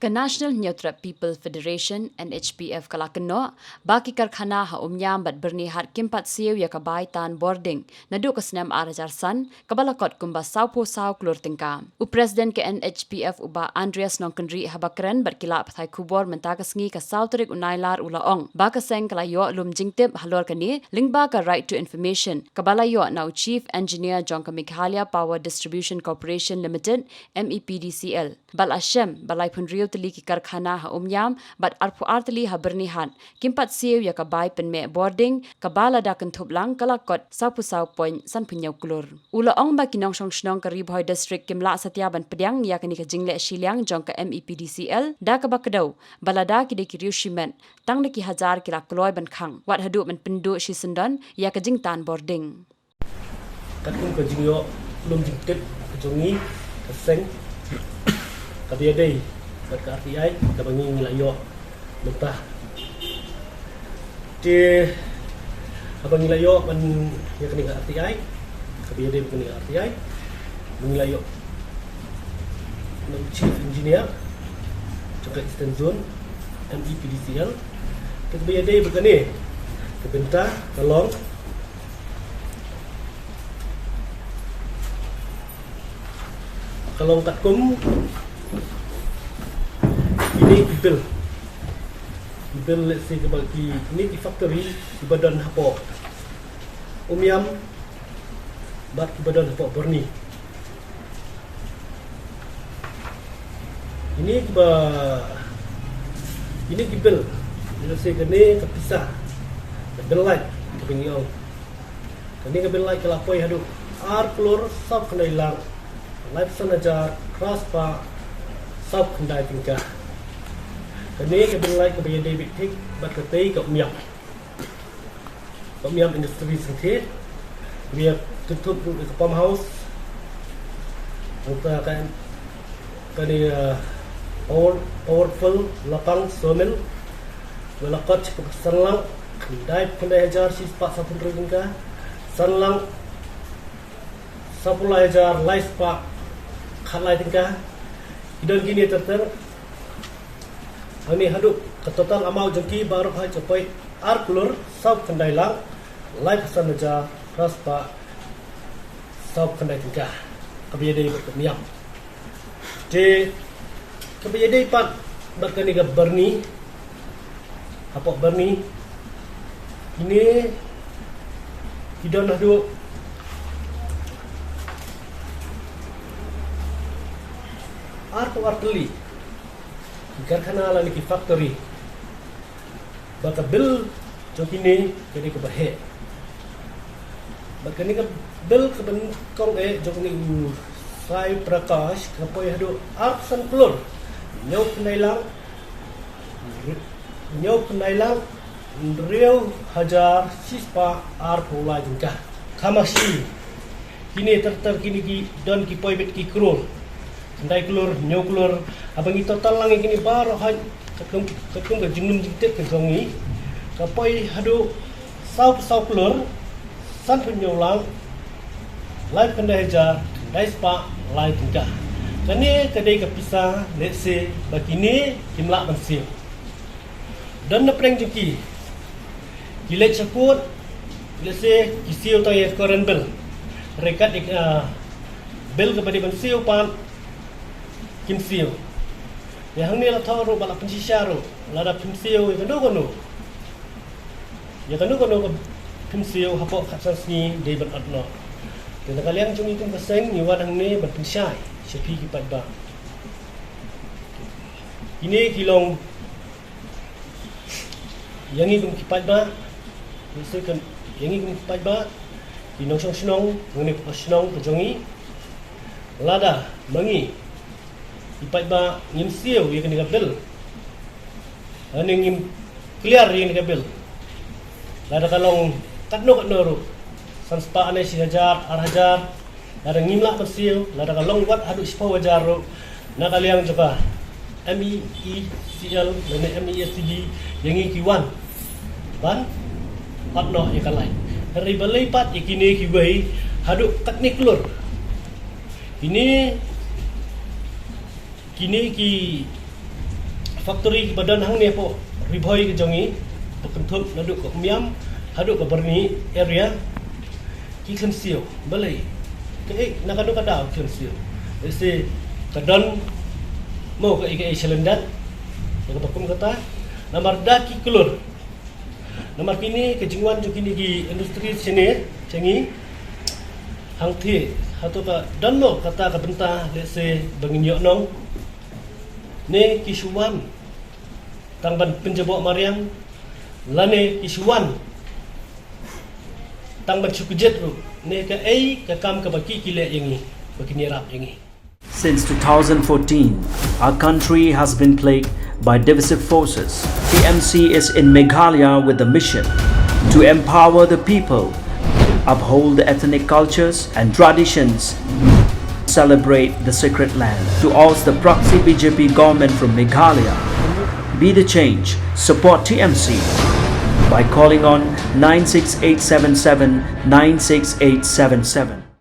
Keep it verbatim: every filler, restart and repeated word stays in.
Ka National Hynñiewtrep People Federation, N H P F, ka la kynnoh ba ki karkhana ha Umïam bad Byrnihat kim pat siew ïa ka bai tan bording naduh ka snem ar hajar san, kaba la kot kumba sawphew saw klur tyngka. U President ka N H P F, u Bah Andreas Nongkynrih, haba kren bad ki lad pathai khubor mynta ka sngi, ka saw tarik u Nailar, u la ong ba ka seng ka la ïoh lum jingtip halor kane lyngba ka Right to Information kaba la ïoh na u Chief Engineer jong ka Meghalaya Power Distribution Corporation Limited, M E P D C L. Bad la shem ba laiphew hynriew tylli ki karkhana ha Umïam bad arphew ar tylli ha Byrnihat kim pat siew ïa ka bai pynmeh bording, kaba lada kynthup lang ka la kot sawphew saw point sanphew hynñiew klur. U la ong ba ki nongshong shnong ka Ri Bhoi District kim lah satia ban pdiang ïa kane ka jingleh shiliang jong ka M E P D C L, da kaba kdew ba lada ki dei ki riew shimet, tang da ki hajar ki la kloi ban khang wat haduh ban pynduh shisyndon ïa ka jingtan bording. Katkum ka jingïoh lum jingtip ka jong ngi, ka seng, kaba ïadei bad ka R T I kaba ngi, ngi la ïoh mynta. Te haba ngi la ïoh ban ïa kane ka R T I, kaba ïadei bad kane ka R T I, ba ngi la ïoh na u Chief Engineer jong ka Eastern Zone, M E P D C L. Te kaba ïadei bad kane ka bynta ka long, ka long katkum kine ki bill. Ki bill, let's say, kaba ki, kine ki factory kiba don hapoh Umïam bad kiba don hapoh Byrni. Kine kiba, kine ki bill, let's say, kane ka pisa, ka bill light kaba ngi ong. Kane ka bill light ka la poi haduh ar klur sawphew khyndai lak laiphew san hajar phra spah sawphew khyndai tyngka. Kane ka bill light kaba ïadei beit thik bad katei ka Umïam, ka Umïam Industries Limited. Ngi ïa kynthup ruh ïa ka pump house, nangta ka, kane, uh, power, powerful lapang sawmill, ba la kot shapoh ka san lak khyndai phew khyndai hajar shi spah sawphew hynriew tyngka, san lak sawphew lai hajar lai spah khatlai tyngka. Ki don kine ter ter. Hangne haduh ka total amount jong ki baroh hi ka poi ar klur sawphew khyndai lak laiphew san hajar phra spah sawphew khyndai tyngka, kaba ïadei bad ka Umïam. Te kaba ïadei pat bad kane ka Byrni, hapoh Byrni, kine ki don haduh arphew ar tylli ki karkhana lane ki factory. Ba ka bill jong kine ka dei kaba heh. Ba kane ka bill kaba nyngkong eh jong une u Sai Prakash ka poi haduh arphew san klur hynñiew phew khyndai lak, hynñiew phew khyndai lak hynriew hajar shi spah arphew lai tyngka. Khamasi kine ter ter kine ki don ki poi beit ki klur, khyndai klur, hynñiew klur. Haba ngi total lang ïa kine baroh hi katkum, katkum ka jinglum jingtip ka jong ngi, ka poi haduh sawphew saw klur sanphew hynñiew lak laiphew khyndai hajar khyndai spah lai tyngka. Kane ka dei ka pisa, let's say, ba kine kim lah ban siew. Don na pdeng jong ki, ki leit sha court, let's say, ki siew tang ïa ka current bill. Hynrei kat ïa ka, ah, bill kaba dei ban siew pat kim siew. Ïa hangne la thoh ruh ba la pynshisha ruh, lada phim siew ïa kano kano, ïa kano kano ka phim siew hapoh khatsan sngi dei ban ot noh. Te na ka liang jong ngi kum ka seng ngi wan hangne ban pynshai sha phi ki paidbah. Kine ki long ïa ngi kum ki paidbah, ngi shu kan, ïa ngi kum ki paidbah, ki nongshong shnong, ngi ne ka shnong ka jong ngi. Lada ma ngi ki paidbah ngim siew ïa kane ka bill, lane ngim clear ïa kane ka bill, lada ka long katno katno ruh, san spah ne shi hajar, ar hajar, lada ngim lah ban siew, lada ka long wat haduh shiphew hajar ruh, na ka liang jong ka M E E C L lane M E S T D, ïa ngi ki wan ban ot noh ïa ka light. Hynrei balei pat ïa kine kiwei haduh katne klur? Kine, kine ki Factory ba don hangne hapoh Ri Bhoi ka jong ngi, ba kynthup naduh ka Umiam haduh ka Byrni area, ki khlem siew. Balei? Kaei, na kano ka daw ki khlem siew? Lehse ka don mo kaei kaei shalyndet, ïa kaba kum kata. Namar da ki klur. Namar kine ka jingwan jong kine ki industry shane sha ngi, hangtei hato ka don mo kata ka bynta, lehse ba ngin ïoh nong, ne ki shu wan tang ban pynjaboh mariang, lane ki shu wan tang ban shu kjit ruh, ne kaei ka kam kaba ki ki leh ïa ngi, ba kin ïarap ïa ngi. Since two thousand fourteen, our country has been plagued by divisive forces. T M C is in Meghalaya with the mission to empower the people, uphold the ethnic cultures and traditions, celebrate the sacred land, to oust the proxy B J P government from Meghalaya. Be the change. Support T M C by calling on nine six eight seven seven nine six eight seven seven.